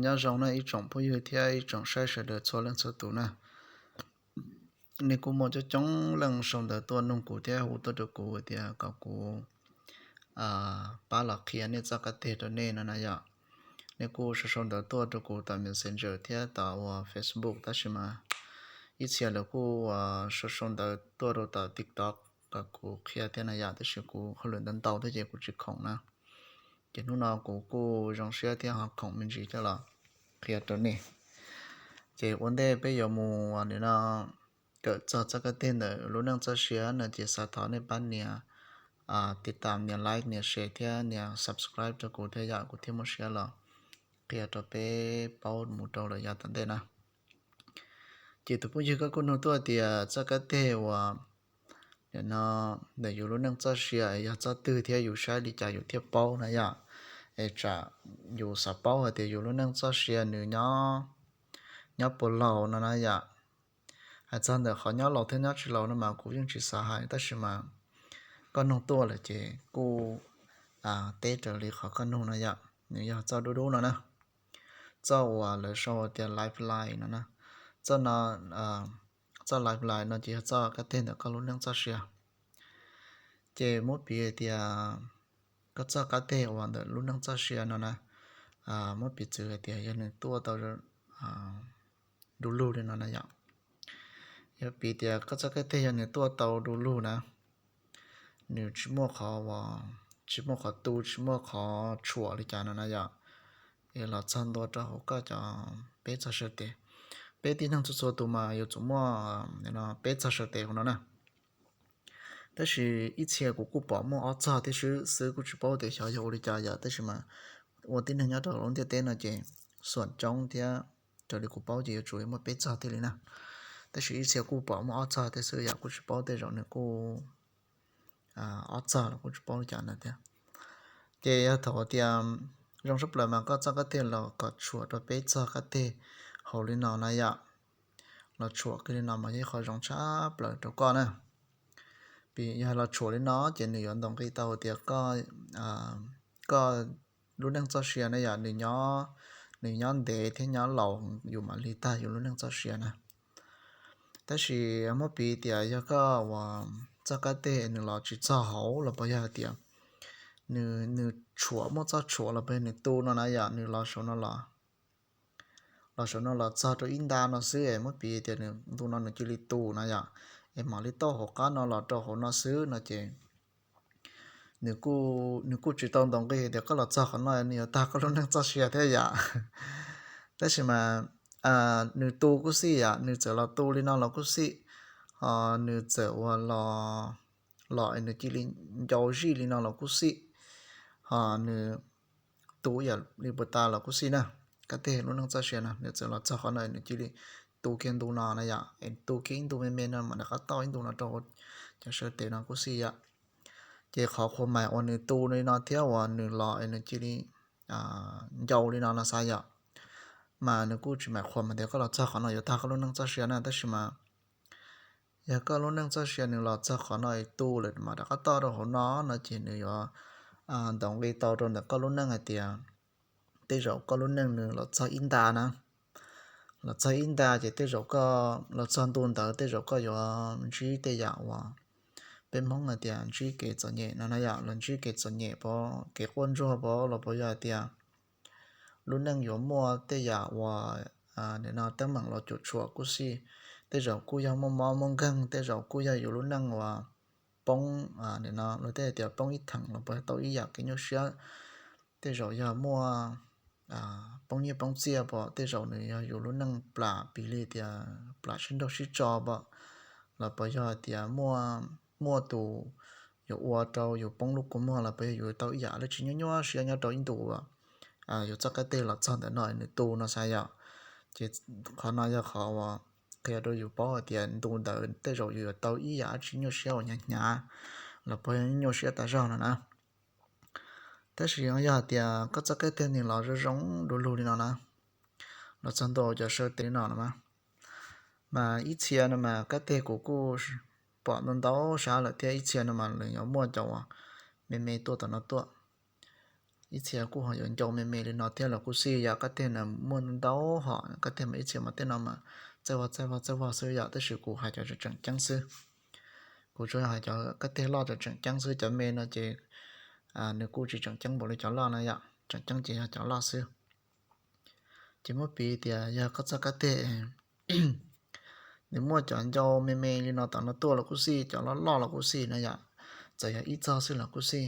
Nyob zoo na ib tsoom phooj ywg thiab ib tsoom saib sawv daws txhua leej txhua tus na. Nej kuj muaj coob coob leej sau ntawv tuaj nug kuv thiab hu tuaj rau kuv tias kom kuv pab los qhia nej txoj kab teg rau nej no na yom. Nej kuj sau sau ntawv tuaj rau kuv tom Messenger thiab tom uas Facebook, tab sis mas ib txhia lawv kuj sau sau ntawv tuaj rau tom TikTok kom kuv qhia thiab na yom, tab sis kuv hauj lwm ntau ntau thiab ces kuv tsis khoom na. Ces hnub no kuv kuj zoo siab thiab ho khoom me ntsis coj los qhia rau nej. Ces ua ntej peb yuav mus nim no kawm txog txoj kab teg ntawm lub neej txoj sia no ces xav thov nej pab nias tiv tam, nias like, nias share thiab nias subscribe rau kuv thiab yom, kuv thiaj muaj siab los qhia rau peb paub mus rau lawm yav tom ntej na. Ces tus phooj ywg koj kuj nug tuaj tias txoj kab teg uas nim no ntawm yus lub neej txoj sia yog txoj twg thiab yus saib li cas yus thiaj paub na yom. Es tsam yus xav paub hais tias yus lub neej txoj sia nws nyob puas laus no na yom. Hais txog ntawm qhov nyob laus thiab nyob tsis laus no mas kuv yeej tsis xav hais, tab sis mas koj nug tuaj lawm ces kuj teb raws li qhov koj nug no yom. Nws yog txoj dub dub no na, txoj uas lawv sau tias lifeline no na. Txoj no, txoj lifeline no ces yog txoj kab teg ntawm koj lub neej txoj sia. Ces muab piv hais tias koj txoj kab teg uas ntawm lub neej txoj sia no na, muab piv txwv hais tias yog nws tuaj tau du lug li no na yom. Yog piv tias koj txoj kab teg yog nws tuaj tau du lug na, nws tsis muaj qhov, tsis muaj qhov tu, tsis muaj qhov tshuam li cas no na yom. Es los txog ntua rau hauv koj cov peb txog sawv tes, peb tib neeg txhua txhua tus mas yuav tsum muaj peb txog sawv tes hauv no na. Tab sis ib txhia kuv kuj pom muaj ob txog thiab xwb, kuj tsis paub tias xyov yog ua li cas yom, tab sis mas ua tib neeg nyob rau lub ntiaj teb no ces xuam coob thiab, raws li kuv paub ces yuav tsum muaj peb txog thiaj li na. Tab sis ib txhia kuj pom muaj ob txog thiab xwb yom, kuj tsis paub tej zaum nws kuj ob txog los kuj tsis paub li cas na thiab. Ces yog thaum tias zoo sab plaws mas koj txoj kab teg los kom tshuam rau peb txog kab teg hauv li no na yom. Los tshuam kiag li no mas yog ib qho zoo tshaj plaws rau koj na. Vim yog los tshuam li no ces nws yuav ntaus nqi tau tias koj lub neej txoj sia na yom, nws nyob, nws nyob ntev thiab nyob laus yus mam li tag yus lub neej txoj sia na. Tab sis muab piv tias yog koj uas txoj kab teg nws los tsis txog hauv los puas yog hais tias nws, nws tshuam, muaj txoj tshuam los puas yog nws tu no na yom, nws los saum no los, los saum no los txog rau ib nta no xwb es muab piv tias nws ntu no nws cia li tu na yom, es mam li tau hauv qab no los rau hauv no xwb no ces nws kuj tsis tau ntaus nqi tias koj los txog qhov no nws yuav tag koj lub neej txoj sia thiab yom. Tab sis mas nws tu kuj xij yom, nws txawm los tu li no los kuj xij, ho nws txawm uas los, los es nws cia li ncau zij li no los kuj xij, ho nws tu ib yam li puas tas los kuj xij na. Kab teg lub neej txoj sia no nws txawm los txog qhov no nws cia li tu kiag ntu no na yom, es tu kiag ib ntu me me no mam rov qab tau ib ntu no rau cov sawv tes no kuj xij yom. Ces qhov qhuas mais uas nws tu li no thiab uas nws los es nws cia li ncau li no no xav yom, mas nws kuj tsis mais qhuas mas tias koj los txog qhov no yuav tag koj lub neej txoj sia na, tab sis mas yog koj lub neej txoj sia nws los txog qhov no es tu lawm mam rov qab toj rau hauv no no ces nws yuav ntaus nqi tau rau ntawm koj lub neej hais tias tej zaum koj lub neej nws los txog ib nta na, los txog ib nta ces tej zaum koj los txog ntu ntawd tej zaum koj yuav ntsib tej yam uas peb Hmoob hais tias ntsib kev txom nyem no na yom, los ntsib kev txom nyem pov, kev quaj ntsuag pov los puas yog hais tias lub neej yuav muaj tej yam uas nim no teeb meem los cuam tshuam kuj xij, tej zaum kuj yog muaj mob muaj nkeeg, tej zaum kuj yog yus lub neej uas poob, nim no luag tej tias poob ib theem los puas yog tau ib yam kev nyuaj siab, tej zaum yog muaj poob nyiaj poob txiaj pom, tej zaum nws yog yus lub neej plam piv li tias plam sib nraug sib tso pom, los puas yog hais tias muaj, muaj tus yuav ua rau yus poob lub kua muag los puas yog yus tau ib yam dab tsi nyuaj nyuaj siab nyob rau ib ntu uas yus txoj kab teg los txog ntawm no nws tu no xav yom. Ces qhov no yog qhov uas qhia rau yus paub hais tias ntu ntawd tej zaum yus yuav tau ib yam dab tsi nyuaj siab uas hnyav hnyav los puas yog nyuaj siab tas zog no na. Tab sis yog hais tias koj txoj kab teg nws los zoo zoo du lug li no na, los txog ntua cov sawv tes li no no mas, mas ib txhia no mas kab teg kuv kuj pom ntau ntau sab lawm thiab ib txhia no mas lawv yuav muaj cov uas me me tuaj tom no tuaj. Ib txhia kuj ho yuav ncau me me li no thiab los kuj xij yom, qab teg na muaj ntau hom, qab teg mas ib txhia mas tej no mas txawj vog txawj vog txawj vog xwb yom, tab sis kuv hais cov tseem ceeb xwb. Kuv tsuas hais cov qab teg loj cov tseem ceeb xwb, cov me no ces nws kuj tsis tseem ceeb npaum li cov loj na yom, tseem ceeb ces yog cov loj xwb. Ces muab piv tias yog koj txoj kab teg nws muaj cov ncau me me li no tom no tuaj los kuj xij, cov loj loj los kuj xij na yom, txawm yog ib txoj xwb los kuj xij,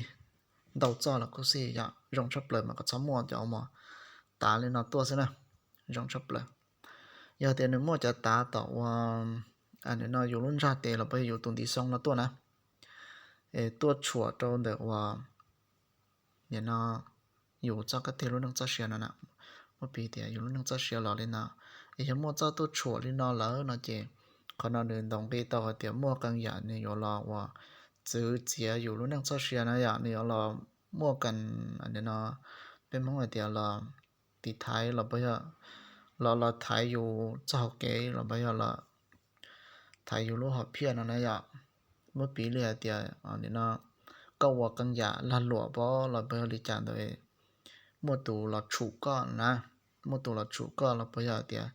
ntau txoj los kuj xij yom, zoo tshaj plaws mas kom txhob muaj cov uas tav li no tuaj xwb na, zoo tshaj plaws. Yog tias nws muaj cov tav tom uas no yus lub ntsag tes los puas yog yus tus ntiv xoo no tuaj na, es tuaj tshuam rau ntawm uas no yus txoj kab teg lub neej txoj sia no na, muab piv tias yus lub neej txoj sia los li no, es yog muaj txoj tuaj tshuam li no lawm no ces qhov no nws ntaus nqi tau hais tias muaj qee yam nws yuav los uas txwv txiav yus lub neej txoj sia na yom, nws yuav los muaj qee no, peb Hmoob hais tias los tiv thaiv los puas yog los los thaiv yus txoj hau kev los puas yog los thaiv yus lub hom phiaj no na yom. Muab piv li hais tias no koj ua qee yam lag luam pob los puas yog li cas ntawd, muaj tus los tshum koj na, muaj tus los tshum koj los puas yog tias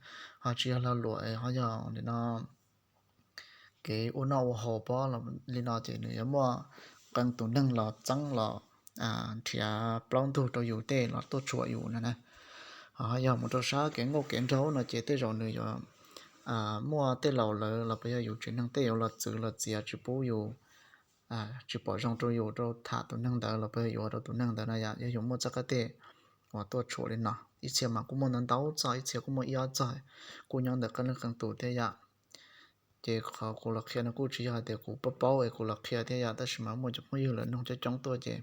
ho tsis yog lag luam ho yog no kev ua noj ua haus pob li no ces nws yuav muaj qee tus neeg los txeeb los nrhiav plaub ntug rau yus tej los tuaj tshuam yus no na. Ho yog mus rau sab kev nkauj kev nraug no ces tej zaum nws yuav muaj tej laus lawv los puas yog yus tsev neeg tej yuav los txwv los txiav tsis pub yus, tsis pom zoo rau yus rau tham tus neeg ntawd los puas yog yus ua rau tus neeg ntawd na yom. Yog yus muaj txoj kab teg uas tuaj tshuam li no, ib txhia mas kuj muaj ntau ntau txoj, ib txhia kuj muaj ib ob txoj, kuj nyob ntawm qee leej qee tus thiab yom. Ces qhov kuv los qhia no kuj tsis yog hais tias kuv paub paub es kuv los qhia thiab yom, tab sis mas muaj cov phooj ywg lawv nug coob coob tuaj ces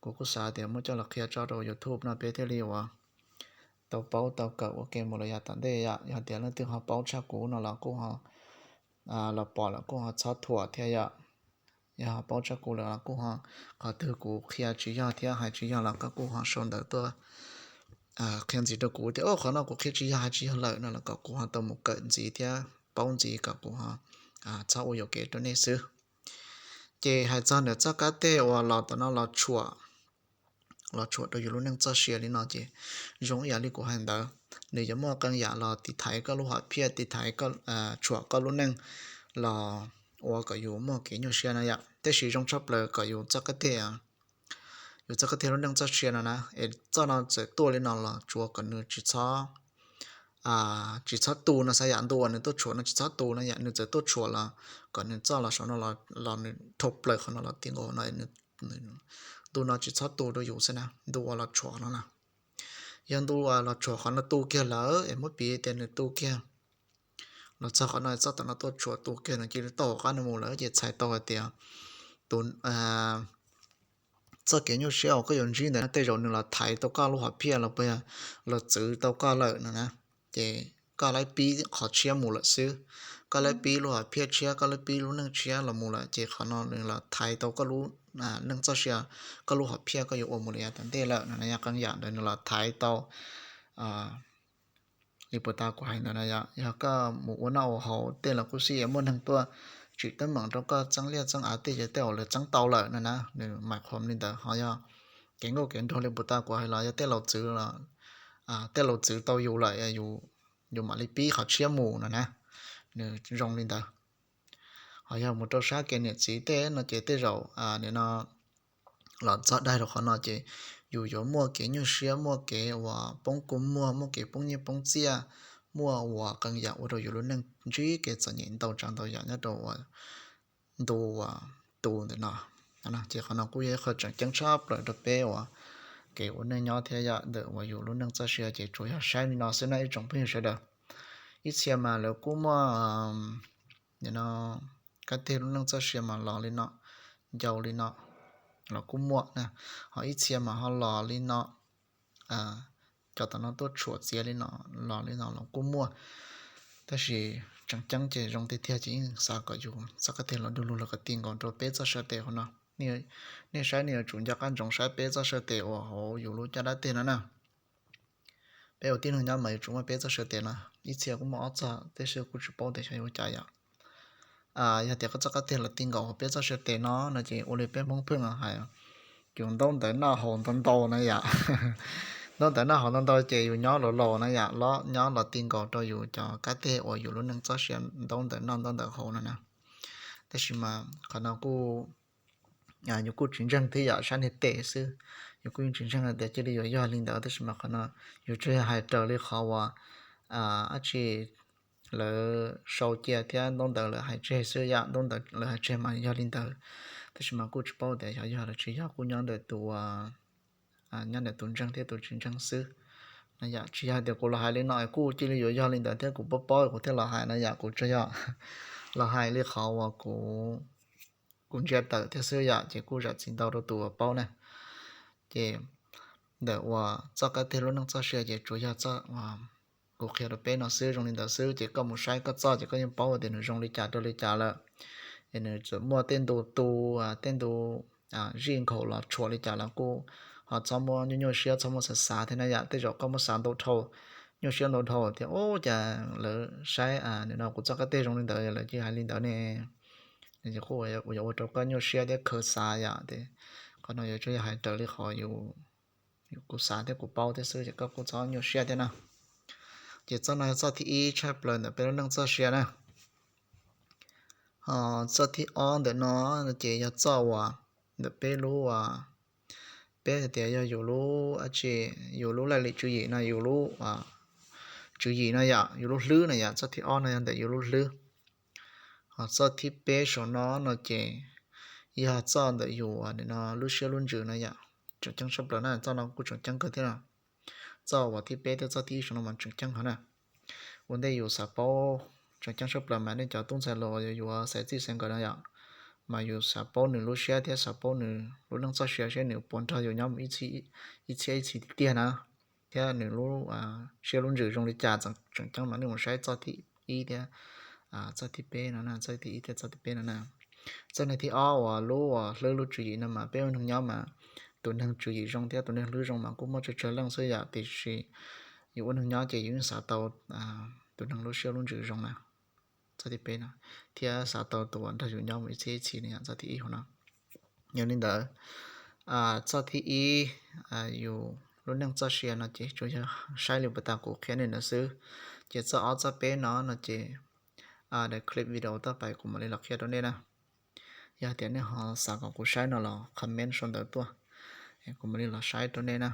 kuv kuj xav tias muab coj los qhia tso rau YouTube no peb thiaj li uas tau paub tau kawm ua ke mus los yav tom ntej yom. Yog tias leej twg ho paub tshaj kuv no los kuj ho los pom los kuj ho txhob thuam thiab yom. Yog ho paub tshaj kuv lawm los kuj ho, qhov twg kuv qhia tsis yog thiab hais tsis yog los koj kuj ho sau ntawv tuaj qhia ntxiv rau kuv tias o qhov no kuv qhia tsis yog hais tsis yog lawm no los kom kuv ho tau mus kawm ntxiv thiab paub ntxiv kom kuv ho txhob ua yuam kev rau nej xwb. Ces hais txog ntawm txoj kab teg uas los tom no los tshuam, los tshuam rau yus lub neej txoj sia li no ces zoo ib yam li kuv hais ntawd, nws yuav muaj qee yam los tiv thaiv koj lub hom phiaj, tiv thaiv, tshuam koj lub neej los ua kom yus muaj kev nyuaj siab na yom. Tab sis zoo tshaj plaws kom yus txoj kab teg, yus txoj kab teg lub neej txoj sia no na, es txoj no txawm tuaj li no los tsuav kom nws tsis txhob tsis txhob tu no xav yam ntu uas nws tuaj tshuam no tsis txhob tu no yom, nws txawm tuaj tshuam los kom nws txoj los saum no los nws dhau plaws qhov no los ti nkaus no, ntu no tsis txhob tu rau yus xwb na, ntu uas los tshuam no na. Yog ntu uas los tshuam qhov no tu kiag lawm es muab piv tias nws tu kiag los txog qhov no txoj tom no tuaj tshuam tu kiag nws cia li tau hauv qab no mus lawm ces txhais tau hais tias tus txoj kev nyuaj siab uas koj yuav ntsib ntawd tej zaum nws los thaiv tau koj lub hom phiaj los puas yog los txwv tau koj lawm no na. Ces koj laib pib qhov tshiab mus lawm xwb, koj laib pib lub hom phiaj tshiab, koj laib pib lub neej tshiab los mus lawm ces qhov no nws los thaiv tau koj lub neej txoj sia, koj lub hom phiaj koj yuav ua mus li yav tom ntej lawm no na. Yog qee yam ntawd nws los thaiv tau li puas tas kuv hais ntawd na yom. Yog koj mus ua noj ua haus tej los kuj xij, muaj neeg tuaj tsim teeb meem rau koj txeeb liaj txeeb av tej ces tej zaum lawv txeeb tau lawm no na, nws mais qhuam li ntawd. Ho yog kev nkauj kev nraug li puas tas kuv hais los yog tej laus txwv, tej laus txwv tau yus lawm, yus mam li pib qhov tshiab mus no na, nws zoo li ntawd. Ho yog mus rau sab kev niam txiv tej no ces tej zaum nim no los txog daig rau qhov no ces yus yuav muaj kev nyuaj siab, muaj kev uas poob kua muag, muaj kev poob nyiaj poob txiaj, muaj uas qee yam ua rau yus lub neej ntsib kev txom nyem ntau tsav ntau yam nyob rau uas ntu uas tu ntawm no. Ces qhov no kuj yog ib qho tseem ceeb tshaj plaws rau peb uas kev ua neej nyob thiab yom, ntawm uas yus lub neej txoj sia ces tsuas yog saib li no xwb na ib tsoom phooj ywg sawv daws. Ib txhia mas lawv kuj muaj nim no kab teg lub neej txoj sia mas los li no, ncau li no los kuj muaj na. Ho ib txhia mas ho los li no, cov tom no tuaj tshuam txiav li no, los li no los kuj muaj. Tab sis tseem ceeb ces zoo tiag tiag ces yeej xav kom yus txoj kab teg los du lug los kom ti nkaus rau peb txoj saw tes hauv no. Nej saib nej yuav tsum nco qab ntsoov saib peb txoj saw tes uas hauv yus lub caj dab teg no na. Peb ua tib neeg nyob mas yuav tsum muaj peb txoj saw tes no, ib txhia kuj muaj ob txoj, tej xwb kuj tsis paub tias xyov yuav ua cas yom. Yog tias koj txoj kab teg los ti nkaus hauv peb txoj saw tes no no ces ua li peb Hmoob pheej hais, yus ntaub ntawv noj haus ntau ntau na yom. Ntaub ntawv noj haus ntau ntau ces yus nyob laus laus na yom, los nyob los ti nkaus rau yus cov kab teg uas yus lub neej txoj sia ntaub ntawv noj ntaub ntawv haus no na. Tab sis mas qhov no kuj, yus kuj tsis ntseeg thiab yom, saib niag tes xwb. Yus kuj yeej tsis ntseeg tias cia li yuav yog li ntawd, tab sis mas qhov no yus tsuas yog hais raws li qhov uas dab tsi lawv sau cia thiab ntaub ntawv lawv hais tseg xwb yom, ntaub ntawv lawv hais tseg mas yog li ntawd. Tab sis mas kuj tsis paub tias xyov yog los tsis yog, kuj nyob ntawm tus, nyob ntawm tus ntseeg thiab tus tsis ntseeg xwb. Yom, tsis yog tias kuv los hais li no es kuj cia li yuav yog li ntawd thiab, kuv paub paub kuv thiaj los hais na yom, kuv tsuas yog los hais li qhov uas kuv, kuv ntsia tawm thiab xwb yom, ces kuj zam txim ntau rau tus uas paub na. Ces ntawm uas txoj kab teg lub neej txoj sia ces tsuas yog txoj uas kuv qhia rau peb no xwb, zoo li ntawd xwb, ces koj mus saib koj txoj ces koj yeej paub tias nws zoo li cas rau li cas lawm. Es nws txawm muaj tej ntu tu, tej ntu zij nkhaus los tshuam li cas los kuj ho txhob muaj nyuaj nyuaj siab, txhob muaj xav xav thiab na yom. Tej zaum koj muaj xav ntau dhau, nyuaj siab ntau dhau tias ub cas lawv saib nws no kuv txoj kab teg zoo li ntawd lawv cia li hais li ntawd ne, ces kuj yuav ua rau koj nyuaj siab thiab khaws xav yom. Ces qhov no yuav tsuas yog hais raws li qhov kuv xav thiab kuv paub thiab xwb, ces koj kuj txhob nyuaj siab thiab na. Ces txoj no yog txoj thib ib tshaj plaws ntawm peb lub neej txoj sia na. Ho txoj thib ob ntawm no ces yog txoj uas ntawm peb lub, peb hais tias yog yus lub, yus lub laj lim tswv yim no, yus lub tswv yim no yom, yus lub hlwb no yom, txoj thib ob no yog ntawm yus lub hlwb. Ho txoj thib peb saum no no ces yog txoj ntawm yus no lub siab lub ntsws no yom, tseem ceeb tshaj plaws na, txoj no kuj tseem ceeb kawg thiab no. Txoj uas thib peb thiab txoj thib ib saum no mas tseem ceeb heev na. Ua ntej yus xav paub tseem ceeb tshaj plaws mas nej cov tub ntxhais los yuav xaiv txij xaiv nkawm no yom, mas yus xav paub nws lub siab thiab xav paub nws lub neej txoj sia seb nws puas nrog yus nyob mus ib txhiab ib txhis tiag tiag na, thiab nws lub siab lub ntsws zoo li cas, tseem ceeb mas nej mus saib txoj thib ib thiab txoj thib peb no na, txoj thib ib thiab txoj thib peb no na. Txoj neeg thib ob uas lub uas hlwb lub tswv yim no mas peb ua neeg nyob mas tus neeg tswv yim zoo thiab tus neeg hlwb zoo mas kuj muaj tsawg tsawg leej xwb yom, tiam sis yus ua neeg nyob ces yus yeej xav tau tus neeg lub siab lub ntsws zoo na, txoj thib peb no, thiab xav tau tus uas nrog yus nyob mus ib txhiab ib txhis no yom, txoj thib ib hauv no. Yog li ntawd, txoj thib ib, yus lub neej txoj sia no ces tsuas yog saib li puas tas kuv qhia nej ntawd xwb. Ces txoj ob txoj peb no no ces daim clip video toj pais kuv mam li los qhia rau nej na. Yog tias nej ho xav kom kuv saib no los comment sau ntawv tuaj, kuv mam li los saib rau nej na.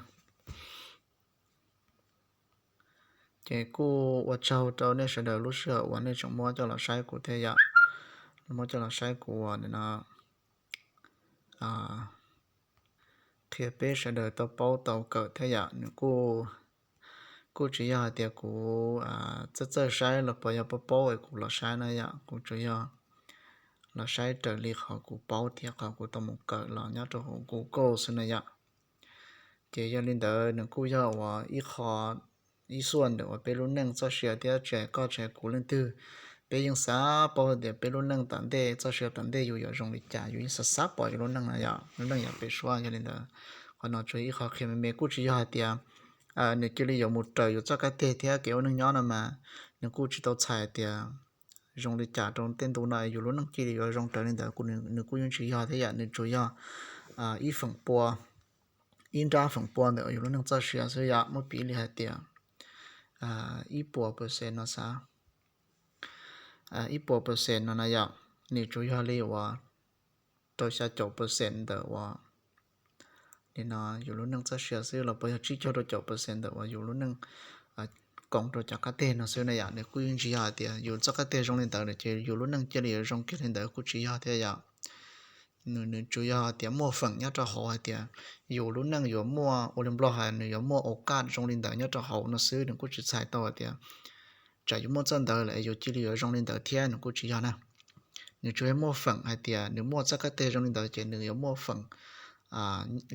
Ces kuj ua tsaug rau nej sawv daws lub sij hawm uas nej tseem muab coj los saib kuv thiab yom, muab coj los saib kuv uas nim no qhia peb sawv daws tau paub tau kawm thiab yom. Nws kuj, kuj tsis yog hais tias kuv txawj txawj saib los puas yog paub paub es kuv los saib na yom, kuv tsuas yog los saib raws li qhov kuv paub thiab qhov kuv tau mus kawm los nyob rau hauv Google xwb na yom. Ces yog li ntawd nws kuj yog uas ib qho, ib xuaj ntawm uas peb lub neej txoj sia thiab tsis hais koj tsis hais kuv leej twg, peb yeej xav paub tias peb lub neej tom ntej txoj sia tom ntej yus yuav zoo li cas, yus yeej xav xav pom yus lub neej na yom, lub neej yog pem suab. Yog li ntawd qhov no tsuas yog ib qho qhia me me, kuj tsis yog hais tias nws cia li yuav mus raws yus txoj kab teg thiab kev ua neej nyob no mas nws kuj tsis tau txhais tias zoo li cas rau tej ntu no yus lub neej cia li yuav zoo raws li ntawd, nws kuj yeej tsis yog thiab yom. Nws tsuas yog ib feem pua, ib nrab feem pua ntawm yus lub neej txoj sia xwb yom. Muab piv li hais tias ib puas percent no xav, ib puas percent no na yom, nws tsuas yog li uas rau xya caum percent ntawm uas li no yus lub neej txoj sia xwb los puas yog tsib caug rau caum percent ntawm uas yus lub neej koom rau cov qab teg no xwb na yom. Nws kuj yeej tsis yog hais tias yus txoj qab teg zoo li ntawd ces yus lub neej cia li yuav zoo kiag li ntawd, kuj tsis yog thiab yom. Nws tsuas yog hais tias muaj feem nyob rau hauv hais tias yus lub neej yuav muaj, ua li Nplog hais nws yuav muaj okaj zoo li ntawd nyob rau hauv no xwb, nws kuj tsis txhais tau hais tias tsam yus muaj txoj ntawd lawm es yus cia li yuav zoo li ntawd thiab, nws kuj tsis yog na. Nws tsuas yog muaj feem hais tias nws muaj txoj kab teg zoo li ntawd ces nws yuav muaj feem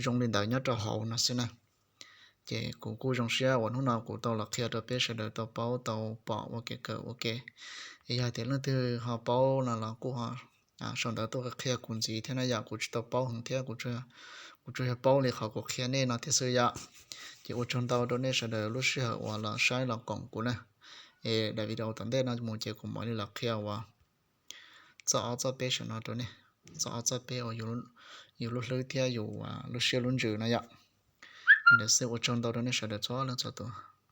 zoo li ntawd nyob rau hauv no xwb na. Ces kuv kuj zoo siab uas hnub no kuv tau los qhia rau peb sawv daws tau paub tau pom ua kev kawm ua ke. Es yog tias leej twg ho paub no los kuj ho sau ntawv tuaj qhia kuv ntxiv thiab na yom, kuv tsis tau paub heev thiab, kuv tsuas yog paub li qhov kuv qhia nej no thiab xwb yom. Ces ua tsaug ntau rau nej sawv daws lub sij hawm uas los saib los koom kuv na. Es daim video tom ntej no mus ces kuv mam li los qhia uas txoj ob txoj peb saum no rau nej, txoj ob txoj peb uas yus yus lub hlwb thiab yus lub siab lub ntsws no yom. Li ntawd xwb, ua tsaug ntau rau nej sawv daws txhua leej txhua tus.